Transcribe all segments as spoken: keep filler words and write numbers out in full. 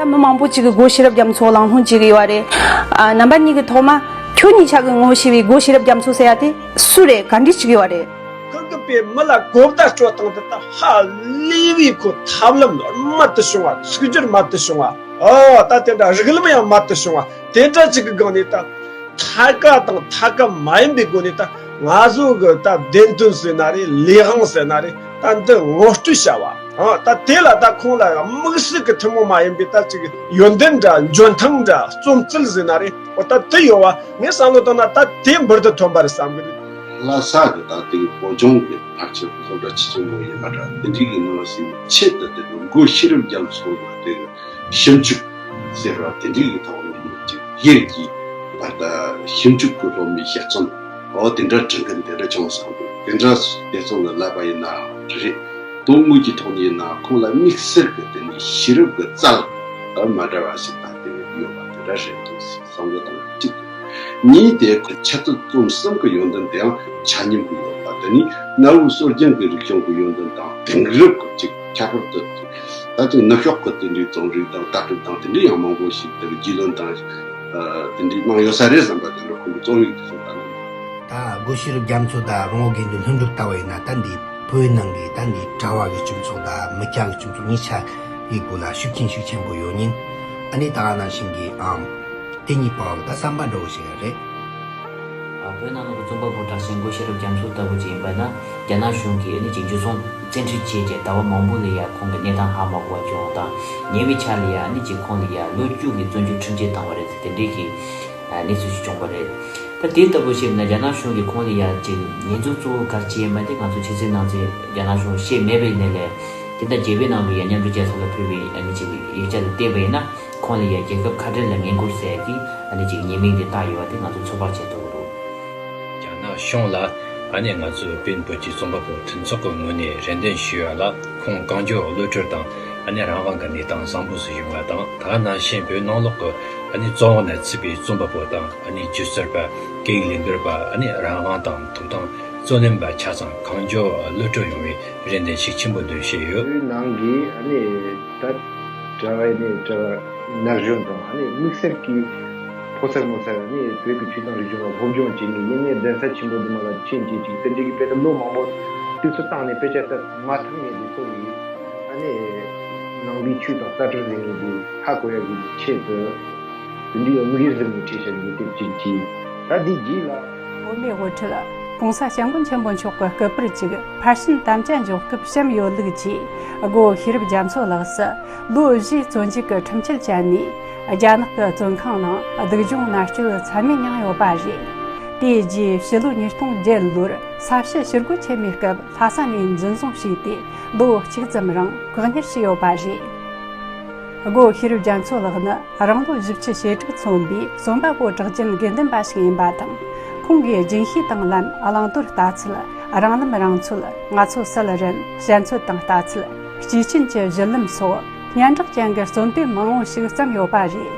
མི་མང་པོ་ཅིག་གིས་སྒོ་ཤེས་རབ་རྒྱ་མཚོ་གླེང་སློང་བྱེད་ཀྱི་ཡོད་རེད། ཨ། རྣམ་པ་གཉིས་ཀྱིས་ཐོག་མ་ཁྱོད་གཉིས་ཆ་གི་ངོ་ཤེས་པའི་སྒོ་ཤེས་རབ་རྒྱ་མཚོ་ཟེར་ཡ་དེ་སུ་རེད། ག་འདྲས་ཅིག་ཡོད་རེད། ཁུར་གི་པའི་མི་ལ་གོ་བརྡ་སྤྲོད་སྟངས་དེ་ད་ཧ་ལས་པའི་ཁོ་ཐབས་ལམ་རྨད་དུ་བྱུང་བ། ཚིག་སྦྱོར་རྨད་དུ་བྱུང་བ། ཨ། ད་དེ་འདྲ་རིགས་ལམ་ཡང་རྨད་དུ་བྱུང་བ། དེ་འདྲ་ཅིག་གི་སྒང་ནས་ད་ཐད་ཀ་དང་ཐད་ཀ་མ་ཡིན་པའི་སྒོ་ནས་ད་ང་ཚོ་གི་ད་བདེན་དོན་ཟེར་ན་རེད། ལས་དབང་ཟེར་ན་རེད། ད་འདི་ངོ་སྤྲོད་བྱ་བ། ཨ། ད་དེ་ལ་ད་ཁོང་ལ་དམིགས་བསལ་གྱི་ཐུན་མོང་མ་ཡིན་པའི་ད་ཅིག་ཡོན་ཏན་འདྲ། འཇོན་ཐང་འདྲ། རྩོམ་རྩལ་ཟེར་ན་རེད། འོ། ད་དེ་ཡོད་བ། ངས་བསམ་བློ་བཏང་ན་ད་དེ་འབུར་དུ་ཐོན་པ་རེད་བསམ་གི་འདུག། ལྷ་ས་གི་ད་དེ་བོད་ལྗོངས་ཀྱི་ཕལ་ཆེར་སློབ་གྲྭ་ཆེ་ཆུང་པོ་ཡིན་པ་འདྲ། དེ་འདྲའི་གི་ནང་ཞིག་ཆེད་དུ་དེ་གི་སྒོ་ཤེས་རབ་རྒྱ་མཚོ་ལ་དེ་གི་ཞིབ་འཇུག་ཟེར་བ་དེ་འདྲའི་གི་ཐོག་ནས་ཅིག་སྒེར་གྱི་ད་ལྟ་ཞིབ་འཇུག་གི་སློབ་མའི་དཔྱད་རྩོམ། འོ། དེ་འདྲ་འབྲི་མཁན་དེ་འདྲ་བྱུང་སོང་། དེ་འདྲ་དེ་ཚོ་ལ་ལབ་པ་ཡིན་ན་རེད། དོན་དངོས་ཀྱི་ཐོག་ནས་ཡིན་ན་ཁོང་ལ་དམིགས་བསལ་གྱི་དེ་ནས་ཤེས་རབ་ཀྱི་རྩལ་མ་འདྲ་བ་ཞིག་ད་དེ་ཡོད་པ་དེ་འདྲ་རེད་འདུག་ཟེར་བསམ་བློ་བཏང་། གཅིག་གཉིས་དེ་འཆད་རྩོད་རྩོམ་གསུམ་གྱི་ཡོན་ཏན་དེའང་ཆ་སྙོམས་ཀྱི་ཡོད་པ། དེ་ནས་གནའ་བོའི་སྲོལ་རྒྱུན་གྱི་རིག་གཞུང་གི་ཡོན་ཏན་དང་དེང་རབས་ཀྱི་ཅིག་ཁྱད་པར་དུ་ད་ཅིག་ནུབ་ཕྱོགས་ཀྱི་དེ་འདྲའི་རྩོམ་རིག་དང་ལྟ་གྲུབ་དང་དེ་འདྲའི་ཡང་མང་པོ་ཞིག་དེ་རྒྱུས་ལོན་དང་། ཨ། དེ་འདྲའི་གནང་ཡོད་ས་རེད་བསམ་པ་དེ་འདྲ་ཁོང་གི་རྩོམ་ཡིག་དེ་ཚོ་ལྟ་ན། ད་སྒོ་ཤེས་རབ་རྒྱ་མཚོ་དང་རོང་བོ་དགེ་འདུན་ལྷུན་གྲུབ་ལྟ་བུ་ཡིན་ན། ད་འདི་བོད་ནང་གི་ད་འདི་གྲྭ་བ་གི་སྤྱི་ཚོགས་དང་མི་སྐྱ་གི་སྤྱི་ཚོགས་གཉིས་ཆ་ཡི་སྒོ་ལ་ཤུགས་རྐྱེན་ཤུགས་ཆེན་པོ་ཡོད་ཉིན། ཨ་ནི་ད་ག་ནང་བཞིན་གྱི་ཨམ་དེ་གཉིས་བར་ལ་ད་བསམ་པ་འདྲ་བོ་ཞིག་རེད། ཨ། བོད་ནང་ལོགས་ཀྱི་རྩོམ་པ་པོ་གྲགས་ཅན་སྒོ་ཤེས་རབ་རྒྱ་མཚོ་ལྟ་བུ་ཅིག་ཡིན་པ་ན། རྒྱ་ནག་གཞུང་གིས་ཨ་ནི་ཅིག་འཇུ་བཟུང་བཙན་ཁྲིད་བྱས་རྗེས་ཟླ་བ་མང་པོ་ལ་ཡ་ཁོང་གི་གནས་སྟངས་ཧ་མ་གོ་བ་བྱུང་བ་དང་། ཉེ་བའི་ཆར་ལ་ཡ་ཨ་ནི་ཅིག་ཁོང་ལ་ཡ་ལོ་བཅུ་གི་བཙོན་འཇུག་ཁྲིམས་ཆད་བཏང་བ་རེད་ཟེར། དེ་འདྲའི་གི་ཨ། གནས་ཚུལ་ཞིག་བྱུང་བ་རེད། ད་དེ་ལྟ་བུ་བཤད་ན་རྒྱ་ནག་གཞུང་གིས་ཁོང་ལ་ཡ་ཅིག་ཉེས་འཛུགས་གཙོ་བོ་ག་རེ་བྱས་ཡིན་པ་དེ་ང་ཚོ་ཕྱི་ཚེས་ནང་ཚེས་རྒྱ་ནག་གཞུང་བཤད་མེད་པའི་ནས་ལས། དེ་ལྟར་རྒྱལ་པོའི་ནང་དུ་ཡ་མཉམ་འབྲེལ་རྒྱལ་ཚོགས་ལ་ཕུལ་བའི་ཨ་ནི་ཅིག་ཡིག་ཆ་ལ་བལྟས་པ་ཡིན་ན། ཁོང་ལ་ཡ་རྒྱལ་ཁབ་ཁ་བྲལ་ལ་ངན་སྐུལ་ཟེར་གྱི་ཨ་ནི་ཅིག་ཉེས་མིང་དེ་བཏགས་ཡོད་པ་དེ་ང་ཚོ་ཚོད་དཔག་བྱེད་ཐུབ་ཀྱི་རེད། རྒྱ་ནག་གཞུང་ལ་ཨ་ནི་ང་ཚོའི་བོད་བོད་ཀྱི་རྩོམ་པ་པོ་མཐུན་ཚོགས་ཀྱི་ངོས་ནས་རེ་འདུན་ཞུ་ཡ་ལ། ཁོང་གང་མགྱོགས་གློད་གྲོལ་དང་། ཨ་ནི་རང་དབང་གི་གནས་སྟངས་བཟང་པོ་ཞིག་ཡོང་བ་དང་། ད་ག་ནང་བཞིན་བོད་ནང་ལོགས་ཀྱི་ཨ་ནི་བཙོན་འོག་ན་ཚུད་པའི་རྩོམ་པ་པོ་དང་། ཨ་ནི་སྒྱུ་རྩལ་པ། སྐད་ཡིག་ལས་འགུལ་བ། ཨ་ནི་རང་དབང་དང་ཐོབ་ཐང་རྩོད་ལེན་པ་ཆ་ཚང་གང་མགྱོགས་གློད་གྲོལ་ཡོང་བའི་རེ་འདུན་ཤུགས་ཆེན་པོ་འདོན་བཞིན་ཡོད། བོད་ནང་གི་ཨ་ནི་ད་གྲྭ་བ་ནས་གྲྭ་བ་ན་གཞོན་དང་། ཨ་ནི་དམིགས་བསལ་གྱི་ཕོ་གསར་མོ་གསར། ཨ་ནི་བོད་ཀྱི་ཆོས་དང་རིག་གཞུང་ལ་སློབ་སྦྱོང་བྱེད་མཁན། ཡིན་ནའི་གདན་ས་ཆེན་པོ་འདི་མ་ལ་ཕྱིན་བྱེད་ཅིག་དེ་འདྲའི་གི་དཔེ་ད་ལོ་མང་པོ་དུས་ཚོད་བཏང་ནས་དཔེ་ཆ་ལྟ་མ་ཐུབ་མཁན་དེ་ཚོ་གི་ཨ་ནི་ནང་པའི་ཆོས་དང་རྩ་ཁྲིམས་ཟེར་མཁན་དེ་ཧ་གོ་ཡ་གི་ཆེད་དུ། དེ་འདྲའི་དམིགས་ཡུལ་ཟིན་ནས་བྲིས་བཞག་ཡོད་དེ་བྱེད་ཀྱི། ད་འདི་རྗེས་ལ། བོད་མིའི་དབུ་ཁྲིད་༸གོང་ས་༸སྐྱབས་མགོན་ཆེན་པོ་མཆོག་གི་སྐུ་པར་ཅིག་ཕར་ཕྱིན་དམ་བཅའ་འཇོག་སྐབས་བཤམས་ཡོད་ལུགས་ཀྱིས། སྒོ་ཤེས་རབ་རྒྱ་མཚོ་ལགས་སུ་ལོ་བཞིའི་བཙོན་འཇུག་གི་ཁྲིམས་ཆད་བཅད་ནས། རྒྱ་ནག་གི་བཙོན་ཁང་ནང་སྡུག་སྦྱོང་མནར་གཅོད་ཚད་མེད་མྱངས་ཡོད་པ་རེད། དེའི་རྗེས་ཕྱི་ལོ་ཉིས་སྟོང་བརྒྱད་ལོར་ས་བྱི་ཞི་རྒོལ་ཆེན་མོའི་སྐབས་ལྷ་ས་ནས་འཛིན་བཟུང་བྱས་ཏེ། ལོ་གཅིག་ཙམ་རིང་བཀག་ཉར་བྱས་ཡོད་པ་རེད། སྒོ་ཤེས་རབ་རྒྱ་མཚོ་ལགས་ནི་རང་ལོ་བཞི་བཅུ་ཞེ་དྲུག་ཚུན་པའི་རྩོམ་པ་པོ་གྲགས་ཅན་དགེ་འདུན་པ་ཞིག་ཡིན་པ་དང་། ཁོང་གིས་རྒྱུན་ཤེས་དང་ལམ། བླང་དོར་ལྟ་ཚུལ། རང་ལམ་རང་ཚོད། ང་ཚོ་སད་རན། བཤད་ཚོད་དང་ལྟ་ཚུལ། སྐྱེས་ཆེན་གྱི་བཞུད་ལམ་སོགས་སྙན་གྲགས་ཅན་གྱི་རྩོམ་དེབ་མང་བོ་ཞིག་བརྩམས་ཡོད་པ་རེད།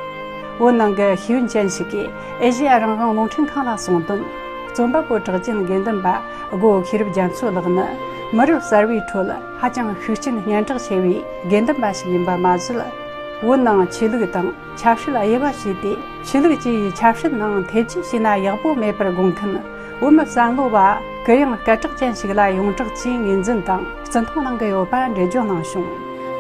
བོད་ནང་གི་ཤེས་ཡོན་ཅན་ཞིག་གིས་ཨེ་ཤེ་ཡ་རང་དབང་རླུང་འཕྲིན་ཁང་ལ་གསུངས་དོན། རྩོམ་པ་པོ་གྲགས་ཅན་དགེ་འདུན་པ་སྒོ་ཤེས་རབ་རྒྱ་མཚོ་ལགས་ནི་མི་རབས་གསར་བའི་ཁྲོད་ཧ་ཅང་ཤུགས་རྐྱེན་སྙན་གྲགས་ཆེ་བའི་དགེ་འདུན་པ་ཞིག་ཡིན་པ་མ་ཟད། བོད་ནང་ཆོས་ལུགས་དང་ཆབ་སྲིད་དབྱེ་བ་ཕྱེས་ཏེ། ཆོས་ལུགས་སྤྱི་ཡི་ཆབ་སྲིད་ནང་ཐེ་ཇུས་བྱས་ན་ཡག་པོ་མེད་པར་དགོངས་མཁན་བོད་མི་བསམ་བློ་བ། གུ་ཡངས་སྐད་གྲགས་ཅན་ཞིག་ལ་ཡོངས་གྲགས་ཀྱིས་ངོས་འཛིན་དང་བརྩི་མཐོང་གནང་གི་ཡོད་པ་འགྲེལ་བརྗོད་གནང་བྱུང་།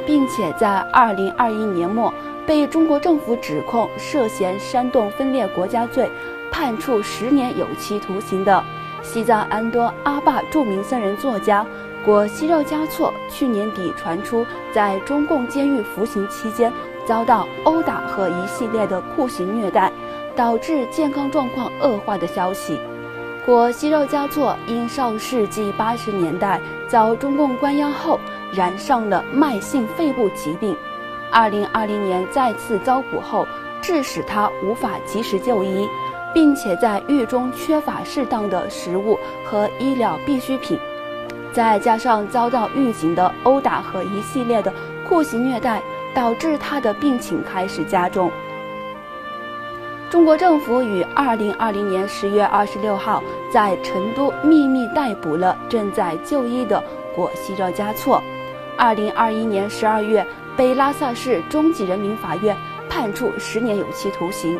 并且在二零二一年末被中国政府指控涉嫌煽动分裂国家罪，判处十年有期徒刑的西藏安多阿坝著名僧人作家果西绕嘉措去年底传出在中共监狱服刑期间遭到殴打和一系列的酷刑虐待，导致健康状况恶化的消息。果西绕嘉措因上世纪八十年代遭中共关押后，染上了慢性肺部疾病，二零二零年再次遭捕后，致使他无法及时就医，并且在狱中缺乏适当的食物和医疗必需品。再加上遭到狱警的殴打和一系列的酷刑虐待，导致他的病情开始加重。中国政府于二零二零年十月二十六号在成都秘密逮捕了正在就医的果西热嘉措。二零二一年十二月，被拉萨市中级人民法院判处十年有期徒刑。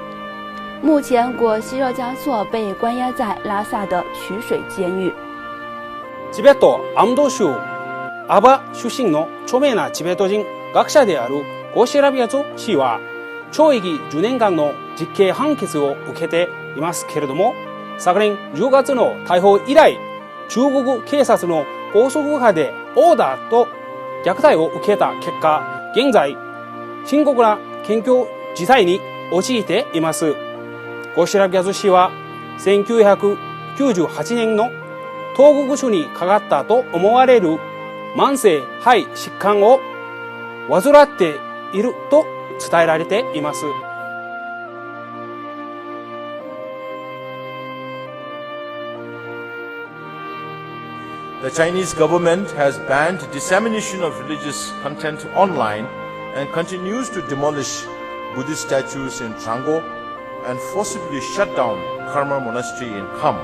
目前，果昔热嘉措被关押在拉萨的曲水监狱。チベット・アムド州アバ出身の著名なチベット人学者であるゴ・シェラブ・ギャツ氏は、懲役じゅうねんかんの実刑判決を受けていますけれども、昨年じゅうがつの逮捕以来、中国警察の拘束下で殴打と虐待を受けた結果、現在、深刻な健康状態に陥っています。ゴ・シェラブ・ギャツ氏は、せんきゅうひゃくきゅうじゅうはちねんの東北州にかかったと思われる慢性肺疾患を患っていると伝えられています。 The Chinese government has banned dissemination of religious content online and continues to demolish Buddhist statues in Trangor and forcibly shut down Karma Monastery in Kham.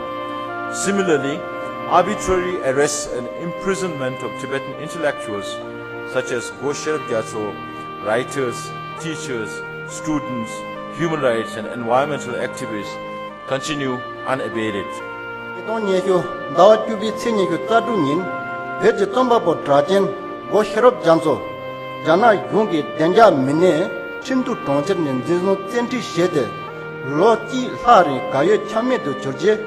Similarly, arbitrary arrests and imprisonment of Tibetan intellectuals such as Go Sherab Gyatso, writers, teachers, students, human rights and environmental activists continue unabated. ཉིས་སྟོང་ཉི་ཤུ་ཟླ་བ་བཅུ་པའི་ཚེས་ཉི་ཤུ་རྩ་དྲུག་ཉིན་བོད་ཀྱི་རྩོམ་པ་པོ་གྲགས་ཅན་སྒོ་ཤེས་རབ་རྒྱ་མཚོ་རྒྱ་ནག་གཞུང་གི་བདེ་འཇགས་མི་སྣས་ཁྲིན་ཏུའུ་གྲོང་ཁྱེར་ནས་འཛིན་བཟུང་བཙན་ཁྲིད་བྱས་ཏེ་ལོ་གཅིག་ལྷག་རིང་གར་ཡོད་ཆ་མེད་དུ་གྱུར་རྗེས་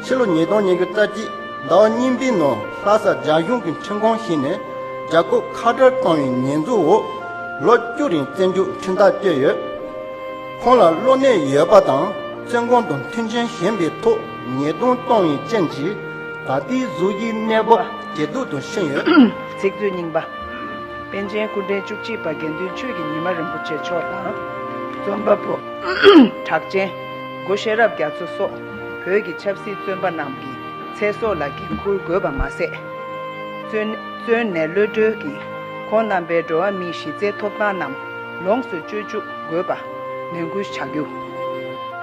ཕྱི་ལོ་ཉིས་སྟོང་ཉི་ཤུ་རྩ་གཅིག་ཟླ་བ་གཉིས་པའི་ནང་ལྷ་ས་རྒྱ་གཞུང་གི་ཁྲིམས་ཁང་ཞིག་ནས་རྒྱ་སྐོར་ཁ་བྲལ་བཏང་བའི་ཉེས་འཛུགས་འོག་ལོ་བཅུ་རིང་བཙོན་འཇུག་ཁྲིམས་ཐག་བཅད་ཡོད། ཁོང་ལ་གློ་ནད་ཡོད་པ་དང་བཙོན་ཁང་དུ་མཐུན་རྐྱེན་ཞན་པའི་ཐོག་ཉེས་རྡུང་བཏང་བའི་རྐྱེན་གྱིས་ད་ལྟའི་གཟུགས་གཞིའི་གནས་བབ་ཇེ་སྡུག་ཏུ་ཕྱིན་ཡོད། ཚིག་མཛོད་རྙིང་པ། པཎ་ཆེན་སྐུ་ཕྲེང་བཅུ་གཅིག་པ་དགེ་འདུན་ཆོས་ཀྱི་ཉི་མ་རིན་པོ་ཆེ་མཆོག་དང་། རྩོམ་པ་པོ་གྲགས་ཅན་སྒོ་ཤེས་རབ་རྒྱ་མཚོ་སོགས་བོད་ཀྱི་ཆབ་སྲིད་བཙོན་པ་རྣམས་ཀྱི་ཚེ་སྲོག་ལ་འགན་འཁུར་དགོས་པ་མ་ཟད། བཙོན་བཙོན་ནས་གློད་གྲོལ་གྱིས་ཁོང་རྣམ་པའི་འགྲོ་བ་མིའི་གཞི་རྩའི་ཐོབ་ཐང་རྣམས་ལོངས་སུ་སྤྱོད་བཅུག་དགོས་པ་ནན་སྐུལ་བྱ་རྒྱུ།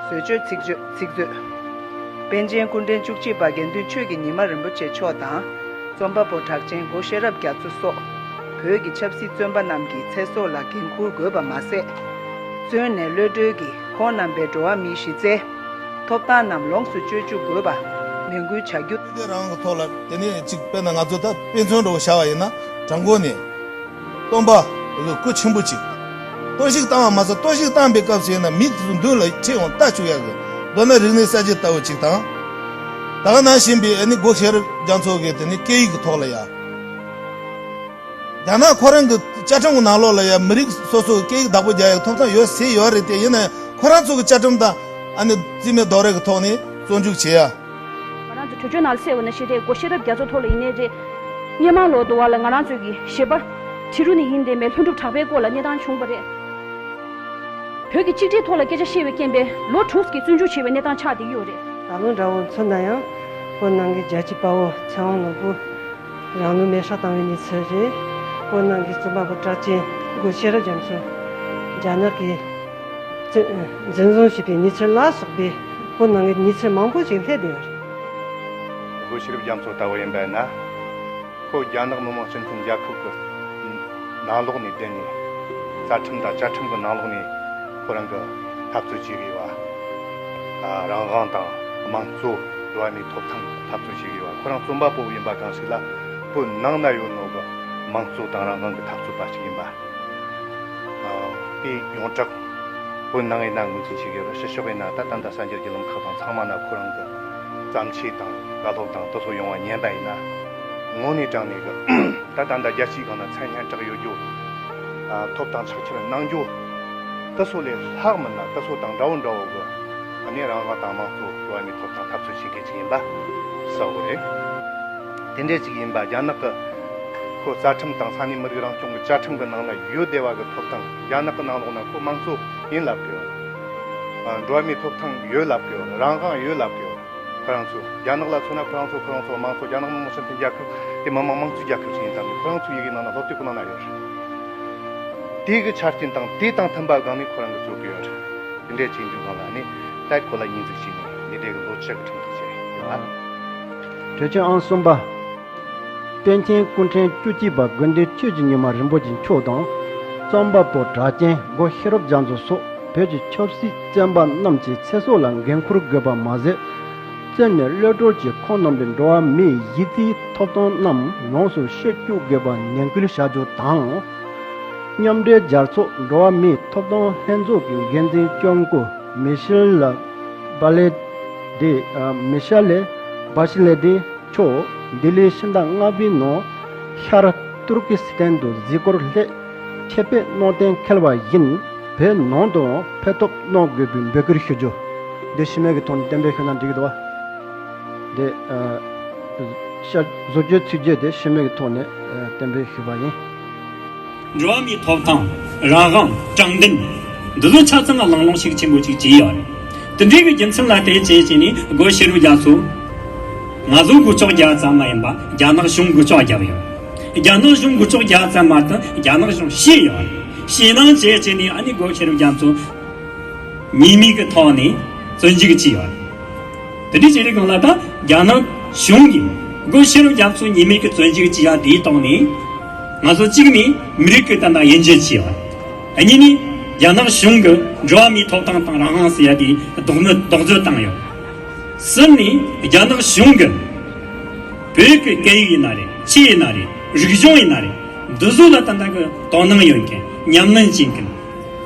བཟོ་བཅོས་ཚིག་བརྗོད་ཚིག་མཛོད། པཎ་ཆེན་སྐུ་ཕྲེང་བཅུ་གཅིག་པ་དགེ་འདུན་ཆོས་ཀྱི་ཉི་མ་རིན་པོ་ཆེ་མཆོག་དང་། རྩོམ་པ་པོ་གྲགས་ཅན་སྒོ་ཤེས་རབ་རྒྱ་མཚོ་སོགས་བོད་ཀྱི་ཆབ་སྲིད་བཙོན་པ་རྣམས་ཀྱི་ཚེ་སྲོག་ལ་འགན་འཁུར་དགོས་པ་མ་ཟད། བཙོན་ནས་གློད་གྲོལ་གྱིས་ཁོང་རྣམ་པའི་འགྲོ་བ་མིའི་གཞི་རྩའི་ཐོབ་ཐང་རྣམས་ལོངས་སུ་སྤྱོད་བཅུག་དགོས་པ་ནན་སྐུལ་བྱ་རྒྱུ། དེ་རང་གི་ཐོག་ལ་དེ་ནས་ཅིག་དཔེར་ན་ང་ཚོ་ད་དཔེ་མཚོན་འདྲ་བོ་བྱ་བ་ཡིན་ན་དྲང་པོ་ནས་སྟོན་པ་གི་སྐུ་ཆེན་པོ་ཅིག་གཏོར་བཤིག་བཏང་བ་མ་ཟད་གཏོར་བཤིག་བཏང་པའི་སྐབས་སུ་ཡིན་ན་མི་དེ་ཚོ་མདུན་ལ་ཁྲིད་ཡོང་ལྟ་བཅུག་ཡག་གི་མདོར་ན་རིག་གནས་གསར་བརྗེ་ལྟ་བུ་ཅིག་དང་། ད་ག་ནང་བཞིན་པའི་ཨ་ནི་སྒོ་ཤེས་རབ་རྒྱ་མཚོ་གི་དེ་ནི་སྐད་ཡིག་གི་ཐོག་ལ་ཡ། རྒྱ་ནག་ཁོ་རང་གི་བཅའ་ཁྲིམས་ཀྱི་ནང་ལོགས་ལ་ཡ་མི་རིགས་སོ་སོ་གི་སྐད་ཡིག་བདག་པོ་རྒྱག་ཡག་ཐོབ་ཐང་ཡོད་ཟེར་ཡོད་རེད་དེ་ཡིན་ན་ཡང་ཁོ་རང་ཚོ་གི་བཅའ་ཁྲིམས་དང་ཨ་ནི་རྩིས་མེད་རྡོག་རོལ་གི་ཐོག་ནས་བཙོན་འཇུག་བྱེད་ཡ། ང་རང་ཚོ་གྲོས་ཆོད་ནང་གསལ་བ་ནང་བཞིན་རེད། སྒོ་ཤེས་རབ་རྒྱ་མཚོ་ཐོག་ལ་ཡིན་ནའི་རེད། སྔོན་མ་ལོ་དུ་བ་ལ་ང་རང་ཚོའི་གི་གཞས་པ་ཁྲི་རུ་ནས་ཡིན་བསྡད་མེད་ལྷུན་གྲུབ་གྲགས་པའི་སྐོར་ལ་གནས་སྟངས་བྱུང་བ་རེད། བོད་ཀྱི་གཅིག་སྒྲིལ་ཐོག་ལ་སྐད་ཆ་བཤད་པའི་རྐྱེན་པས་ལོ་དྲུག་གི་བཙོན་འཇུག་བྱས་པའི་གནས་སྟངས་ཆགས་བསྡད་ཡོད་རེད། ད་ལོ་འདྲ་བོ་མཚོན་ན་ཡང་བོད་ནང་གི་རྒྱལ་གཅེས་དཔའ་བོ་ཚེ་དབང་ནོར་བུ་རང་ལུས་མེ་སྲེག་བཏང་བའི་གནས་ཚུལ་རེད། བོད་ནང་གི་རྩོམ་པ་པོ་གྲགས་ཅན་སྒོ་ཤེས་རབ་རྒྱ་མཚོ་རྒྱ་ནག་གིས་བཙོན་འཛིན་བཟུང་བྱས་པའི་གནས་ཚུལ་ལ་སོགས་པའི་བོད་ནང་གི་གནས་ཚུལ་མང་པོ་ཞིག་སླེབས་བསྡད་ཡོད་རེད། སྒོ་ཤེས་རབ་རྒྱ་མཚོ་ལྟ་བུ་ཡིན་པ་ན། ཁོ་རྒྱ་ནག་མི་དམངས་སྤྱི་མཐུན་རྒྱལ་ཁབ་ཀྱི་ནང་ལོགས་ནས་བསྡད་ནས་རྩ་ཁྲིམས་དང་བཅའ་ཁྲིམས་ཀྱི་ནང་ལོགས་ནས་ཁོ་རང་གི་འཐབ་རྩོད་བྱེད་དགོས་པ། རང་དབང་དང་དམངས་གཙོ་འགྲོ་བ་མིའི་ཐོབ་ཐང་འཐབ་རྩོད་བྱེད་དགོས་པ། ཁོ་རང་རྩོམ་པ་པོ་ཡིན་པ་གང་ཞིག་ལ་བོད་ནང་ན་ཡོད་ནོ་གི་དམངས་གཙོ་དང་རང་དབང་གི་འཐབ་རྩོད་པ་ཞིག་ཡིན་པ། དེ་ཡོངས་གྲགས་བོད་ནང་ཡིན་ན་ངོས་འཛིན་བྱེད་དགོས་པ། ཕྱི་ཕྱོགས་ཡིན་ན་ད་ད་ལྟ་གསར་འགྱུར་བརྒྱུད་ལམ་ཁག་དང་ཚང་མ་ན་ཁོ་རང་གི་བརྩམས་ཆོས་དང་བཀའ་སློབ་དང་དེ་ཚོ་ཡོང་བ་ཉན་པ་ཡིན་ན་དངོས་གནས་དྲང་གནས་གི་ད་ད་ལྟ་རྒྱལ་སྤྱིའི་སྒང་ན་མཚན་སྙན་གྲགས་ཡོད་རྒྱུ། ཐོབ་ཐང་ཕྱག་འཁྱེར་གནང་རྒྱུ། དེ་ཚོ་ལས་ལྷག་མིན་ན་དེ་ཚོ་དང་འདྲ་བོ་འདྲ་བོ་གི་ཨ་ནི་རང་དབང་དང་དམངས་གཙོ་འགྲོ་བ་མིའི་ཐོབ་ཐང་འཐབ་རྩོད་བྱེད་མཁན་ཅིག་ཡིན་པ་གསལ་བོ་རེད། དེ་འདྲ་ཅིག་ཡིན་པ་རྒྱ་ནག་གི་ཁོ་རྩ་ཁྲིམས་དང་ས་གནས་མི་རིགས་རང་སྐྱོང་གི་བཅའ་ཁྲིམས་ཀྱི་ནང་ན་ཡོད་བསྡད་པ་གི་ཐོབ་ཐང་རྒྱ་ནག་གི་ནང་ལོགས་ན་ཁོ་དམངས་གཙོ་ཡིན་ལབ་གི་ཡོད། འགྲོ་བ་མིའི་ཐོབ་ཐང་ཡོད་ལབ་གི་ཡོད། རང་དབང་ཡོད་ལབ་གི་ཡོད། ཁོ་རང་ཚོ་རྒྱ་ནག་ལ་མཚོན་ན་ཁོ་རང་ཚོ་ཁོ་རང་ཚོ་དམངས་གཙོ་རྒྱ་ནག་མི་དམངས་སྤྱི་མཐུན་རྒྱལ་ཁབ་དེ་མི་དམངས་དམངས་གཙོའི་རྒྱལ་ཁབ་ཞིག་ཡིན་ཙང་ནི་ཁོ་རང་ཚོའི་ཡི་གེའི་ནང་ན་སློབ་དེབ་ཁོ་ནང་ན་ཡོད་རེད། དེ་གི་ཆ་རྐྱེན་དང་དེ་དང་མཐུན་པ་སྒང་ནས་ཁོ་རང་གི་བཟོ་གི་ཡོད་རེད། དེ་འདྲའི་ཆེས་འཇུག་སྒང་ལ་ནི་ད་ཁོ་ལ་ཉེས་འཛུགས་བྱས་ནས་འདི་འདྲའི་གི་ལོ་བཅུ་གི་ཁྲིམས་ཐག་བཅད་ཡོད་ཨ། དྲི་ཆེན་ཨང་གསུམ་པ། པཎ་ཆེན་སྐུ་ཕྲེང་བཅུ་གཅིག་པ་དགེ་འདུན་ཆོས་ཀྱི་ཉི་མ་རིན་པོ་ཆེ་མཆོག་དང་། རྩོམ་པ་པོ་གྲགས་ཅན་སྒོ་ཤེས་རབ་རྒྱ་མཚོ་སོགས་བོད་ཀྱི་ཆབ་སྲིད་བཙོན་པ་རྣམས་ཀྱི་ཚེ་སྲོག་ལ་འགན་འཁུར་དགོས་པ་མ་ཟད། བཙོན་ནས་གློད་གྲོལ་གྱིས་ཁོང་རྣམ་པའི་འགྲོ་བ་མིའི་གཞི་རྩའི་ཐོབ་ཐང་རྣམས་ཡོངས་སུ་ཕྱིར་བསྐྱོད་དགོས་པ་ནན་སྐུལ་བྱ་རྒྱུ་དང་། མཉམ་འབྲེལ་རྒྱལ་ཚོགས་འགྲོ་བ་མིའི་ཐོབ་ཐང་ལྷན་ཚོགས་ཀྱི་འགན་འཛིན་ལྕམ་སྐུ་མི་ཤེལ་ལ་བྷ་ལེ་ཏི། མི་ཤེལ་ལེ་བྷ་ཤི་ལེ་ཏི་མཆོག་ལྡི་ལིའི་ཕྱི་ཟླ་ལྔ་པའི་ནང་ཤར་ཏུར་ཀི་སི་ཐན་དུ་གཟིགས་སྐོར་སླད། ཆེད་ཕེབས་གནང་གཏན་འཁེལ་བ་བཞིན་བོད་ནང་དུའང་ཕེབས་ཐབས་གནང་དགོས་པའི་འབོད་སྐུལ་ཞུ་རྒྱུ། འདི་ཕྱི་མིག་གི་ཐོག་ནས་གཏན་འབེབས་ཞུས་ན་འགྲིག་གི་འདུག་བ། འདི་ཨ་ཤར་བཟོ་བཅོས་ཚིག་བརྗོད་དེ་ཕྱི་མིག་གི་ཐོག་ནས་ཨ་གཏན་འབེབས་ཞུས་པ་ཡིན། འགྲོ་བ་མིའི་ཐོབ་ཐང་། རང་དབང་། དྲང་བདེན། འདི་ཚོ་ཆ་ཚང་ལ་གླེང་སློང་ཤུགས་ཆེན་པོ་ཅིག་བྱས་ཡོད་རེད། དེ་འདྲའི་གི་རྒྱུ་མཚན་ལ་བརྟེན་བྱས་བྱས་ནས་སྒོ་ཤེས་རབ་རྒྱ་མཚོ། ང་ཚོ་འགུལ་སྐྱོད་རྒྱག་ཙམ་མ་ཡིན་པ་རྒྱ་ནག་གཞུང་འགུལ་སྐྱོད་བརྒྱབ་ཡོད། རྒྱ་ནག་གཞུང་འགུལ་སྐྱོད་རྒྱག་ཙམ་མ་གཏོགས་རྒྱ་ནག་གཞུང་ཤེས་ཡོད་རེད། ཤེས་ནང་བྱས་བྱས་ནས་ཨ་ནི་སྒོ་ཤེས་རབ་རྒྱ་མཚོ་ཉེས་མིང་གི་ཐོག་ནས་བཙོན་འཇུག་བྱས་ཡོད་རེད། དེ་འདྲའི་བྱས་དུས་སྒང་ལ་ད་རྒྱ་ནག་གཞུང་གིས་སྒོ་ཤེས་རབ་རྒྱ་མཚོ་ཉེས་མིང་གི་བཙོན་འཇུག་བྱས་ཡ་དེའི་ཐོག་ནས་ང་ཚོ་གཅིག་ནས་མི་རིགས་ཀྱི་ད་ལྟ་དབྱེ་འབྱེད་བྱས་ཡོད་རེད། གཉིས་ནས་རྒྱ་ནག་གཞུང་གི་འགྲོ་བ་མིའི་ཐོབ་ཐང་དང་རང་དབང་ཟེར་ཡ་དེ་རྡོག་རྡོག་རྫོས་བཏང་ཡོད། གསུམ་ནས་རྒྱ་ནག་གཞུང་གིས་བོད་ཀྱི་སྐད་ཡིག་ཡིན་ན་རེད། ཆོས་ཡིན་ན་རེད། རིག་གཞུང་ཡིན་ན་རེད། འདི་ཚོ་ལ་ད་ལྟ་གི་དོ་སྣང་ཡོད་མཁན། ཉམས་ལེན་བྱེད་མཁན།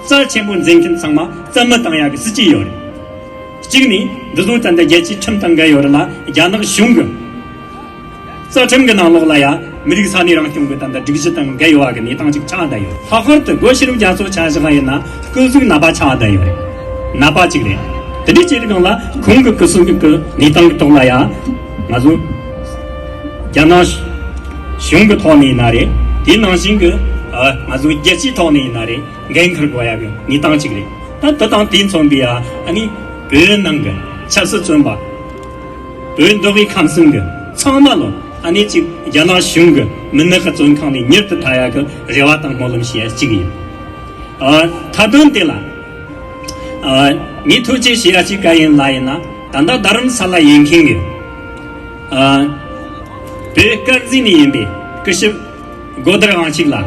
རྩ་ཆེན་པོ་འཛིན་མཁན་ཚང་མ་རྩ་མེད་བཏང་ཡག་གི་སྲིད་ཇུས་ཡོད་རེད། གཅིག་ནས་འདི་ཚོ་ད་ལྟ་རྒྱལ་སྤྱིའི་ཁྲིམས་དང་འགལ་ཡོད་རེད་ལ། རྒྱ་ནག་གཞུང་གི་རྩ་ཁྲིམས་ཀྱི་ནང་ལོགས་ལ་ཡང་མི་རིགས་ས་གནས་རང་སྐྱོང་གི་ད་ལྟ་སྒྲིག་གཞི་དང་འགལ་ཡོད་པ་གི་གནས་སྟངས་ཅིག་ཆགས་བསྡད་ཡོད། ལྷག་པར་དུ་སྒོ་ཤེས་རབ་རྒྱ་མཚོ་ཆ་བཞག་པ་ཡིན་ན་སྐུ་གཟུགས་ནད་པ་ཆགས་བསྡད་ཡོད་རེད། ནད་པ་གཅིག་རེད། དེ་འདྲའི་བྱས་དུས་སྒང་ལ་ཁོང་གི་སྐུ་གཟུགས་ཀྱི་གནས་སྟངས་ཀྱི་ཐོག་ལ་ཡང་ང་ཚོ་རྒྱ་ནག་གཞུང་གི་ཐོག་ནས་ཡིན་ན་རེད། དེ་ནང་བཞིན་གྱི་ཨ་ང་ཚོ་རྒྱལ་སྤྱིའི་ཐོག་ནས་ཡིན་ན་རེད། འགན་འཁུར་དགོས་ཡ་གི་གནས་སྟངས་གཅིག་རེད། ད་དེ་དང་དེ་མཚོན་པའི་ཨ་ནི་བོད་ནང་གི་ཆབ་སྲིད་བཙོན་པ། བོད་མདོ་དབུས་ཁམས་གསུམ་གྱི་ཚང་མ་ལོ་ཨ་ནི་གཅིག་རྒྱ་ནག་གཞུང་གི་མི་ནག་གི་བཙོན་ཁང་ནས་མྱུར་དུ་ཐར་ཡག་གི་རེ་བ་དང་སྨོན་ལམ་ཞུ་ཡ་གཅིག་ཡིན། ཨ་མཐའ་དོན་དེ་ལ་ཨ་ངས་ཐུགས་རྗེ་ཞུ་ཡ་གཅིག་ག་ཡིན་ལ་ཡིན་ན། ད་ལྟ་རྡ་རམ་ས་ལ་ཡིན་མཁན་གྱི་ཨ་བོད་དཀར་མཛེས་ནས་ཡིན་པའི་སྐུ་ཞབས་སྒོ་དར་དབང་ཕྱུག་ལགས།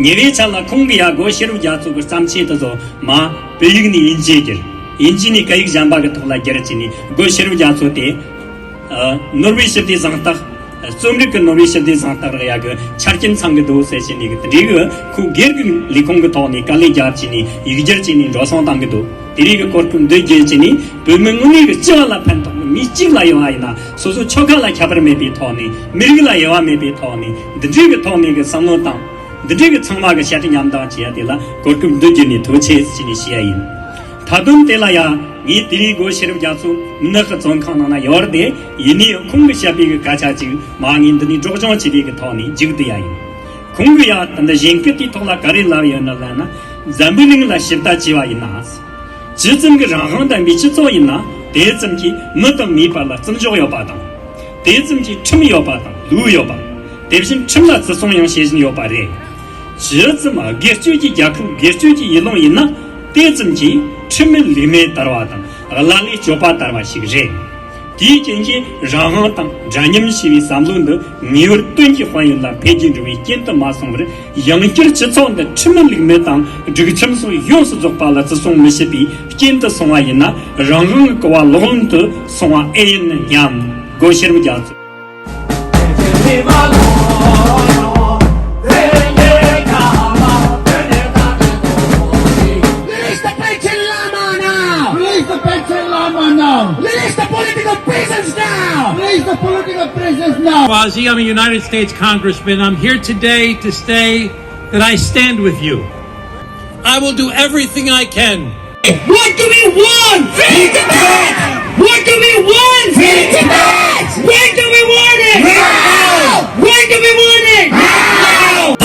ཉེ་བའི་ཆར་ལ་ཁོང་གིས་ཡ་སྒོ་ཤེས་རབ་རྒྱ་མཚོ་གི་བརྩམས་ཆོས་དེ་ཚོ་མར་བོད་ཡིག་ནས་དབྱིན་ཇིར་བསྒྱུར། དབྱིན་ཇི་ནས་སྐད་ཡིག་གཞན་པ་གི་ཐོག་ལ་བསྒྱུར་བྱས་ནས་སྒོ་ཤེས་རབ་རྒྱ་མཚོ་དེ་ཨ་ནོར་ཝེ་ཞི་བདེའི་གཟེངས་རྟགས། རྩོམ་རིག་གི་ནོར་ཝེ་ཞི་བདེའི་གཟེངས་རྟགས་རག་ཡ་གི་ཆ་རྐྱེན་ཚང་གི་འདུག་ཟེར་བྱས་ནས་གི་དེ་འདྲའི་གི་ཁོ་སྒེར་གྱི་ལས་ཁུངས་གི་ཐོག་ནས་དཀའ་ལས་བརྒྱབ་བྱས་ནས་ཡིག་སྒྱུར་བྱས་ནས་འགྲོ་སོང་བཏང་གི་འདུག་དེ་རིགས་ཀྱི་གོ་སྐབས་འདི་བརྒྱུད་བྱས་ནས་བོད་མི་དངོས་གནས་ཀྱི་སྤྱི་པ་ལ་ཕན་ཐོགས་ནས། མི་གཅིག་ལ་ཡོང་བ་ཡིན་ན་སོ་སོ་ཆོལ་ཁ་ལ་ཁྱད་པར་མེད་པའི་ཐོག་ནས། མི་རིགས་ལ་དབྱེ་བ་མེད་པའི་ཐོག་ནས། འདི་འདྲའི་གི་ཐོག་ནས་གི་བསམ་བློ་བཏང་། འདི་འདྲའི་གི་ཚང་མ་གི་བཤད་ཁྲི་མཉམ་འདེགས་བྱེད་ཡ་དེ་ལ་གོ་སྐབས་འདི་བརྒྱུད་ནས་ཐུགས་རྗེ་ཆེ་ཞུས་ནས་ཞུ་ཡ་ཡིན། མཐའ་དོན་དེ་ལ་ཡང་ངས་དེ་རིང་སྒོ་ཤེས་རབ་རྒྱ་མཚོ་མི་ནག་གི་བཙོན་ཁང་ནང་ན་ཡོད་རེད་དེ། ཡིན་ནའི་ཁོང་གི་བཤད་པའི་གི་སྐད་ཆ་ཅིག་མར་ངས་འདི་ནས་སྒྲོག་སྦྱང་བྱེད་པའི་གི་ཐོག་ནས་མཇུག་བསྡུ་ཡ་ཡིན། ཁོང་གིས་ཡང་ད་ལྟ་གཞེན་སྐུལ་དེའི་ཐོག་ལ་ག་རེ་ལབ་ཡོད་ན་ལབ་ན། འཛམ་བུ་གླིང་ལ་ཞིབ་ལྟ་བྱས་པ་ཡིན་ན། ཇི་ཙམ་གྱི་རང་དབང་ལྡན་པའི་སྤྱི་ཚོགས་ཡིན་ན། དེ་ཙམ་གྱིས་མི་དང་མིའི་བར་ལ་བརྩི་འཇོག་ཡོད་པ་དང་། དེ་ཙམ་གྱིས་ཁྲིམས་ཡོད་པ་དང་ལུགས་ཡོད་པ། དེ་བཞིན་ཁྲིམས་ལ་བརྩི་སྲུང་ཡང་བྱེད་བཞིན་ཡོད་པ་རེད། ཇི་ཙམ་སྒེར་གཅོད་ཀྱི་རྒྱལ་ཁབ་སྒེར་གཅོད་ཀྱི་ཡུལ་ལུང་ཡིན་ན། དེ་ཙམ་གྱིས་ཁྲིམས་མེད་ལུགས་མེད་དར་བ་དང་། ཀླ་ཀློའི་སྤྱོད་པ་དར་བ་ཞིག་རེད། དེའི་རྐྱེན་གྱིས་རང་དབང་དང་འདྲ་མཉམ་ཞེས་པའི་བསམ་བློ་འདི་ངེས་པར་དོན་གྱི་དཔལ་ཡོན་ལ་འཕེལ་རྒྱས་འགྲོ་བའི་རྐྱེན་དུ་མ་སོང་བར། ཡང་བསྐྱར་སྤྱི་ཚོགས་འདི་ཁྲིམས་མེད་ལུགས་མེད་དང་སྒྲིག་ཁྲིམས་སོགས་ཡོངས་སུ་རྫོགས་པ་ལ་བརྩི་སྲུང་མི་བྱེད་པའི་རྐྱེན་དུ་སོང་བ་ཡིན་ན། རང་དབང་གི་གོ་བ་ལོག་ལམ་དུ་སོང་བ་ཨེ་ཡིན་སྙམ། སྒོ་ཤེས་རབ་རྒྱ་མཚོ། Release the Panchen Lama now! Release the Panchen Lama now! Release the political prisoners now! Release the political prisoners now! Well, see, I'm a United States Congressman. I'm here today to say that I stand with you. I will do everything I can. What do we want? Free Tibet! What do we want? Free Tibet! When do we want it? Now! When do we want it? Now!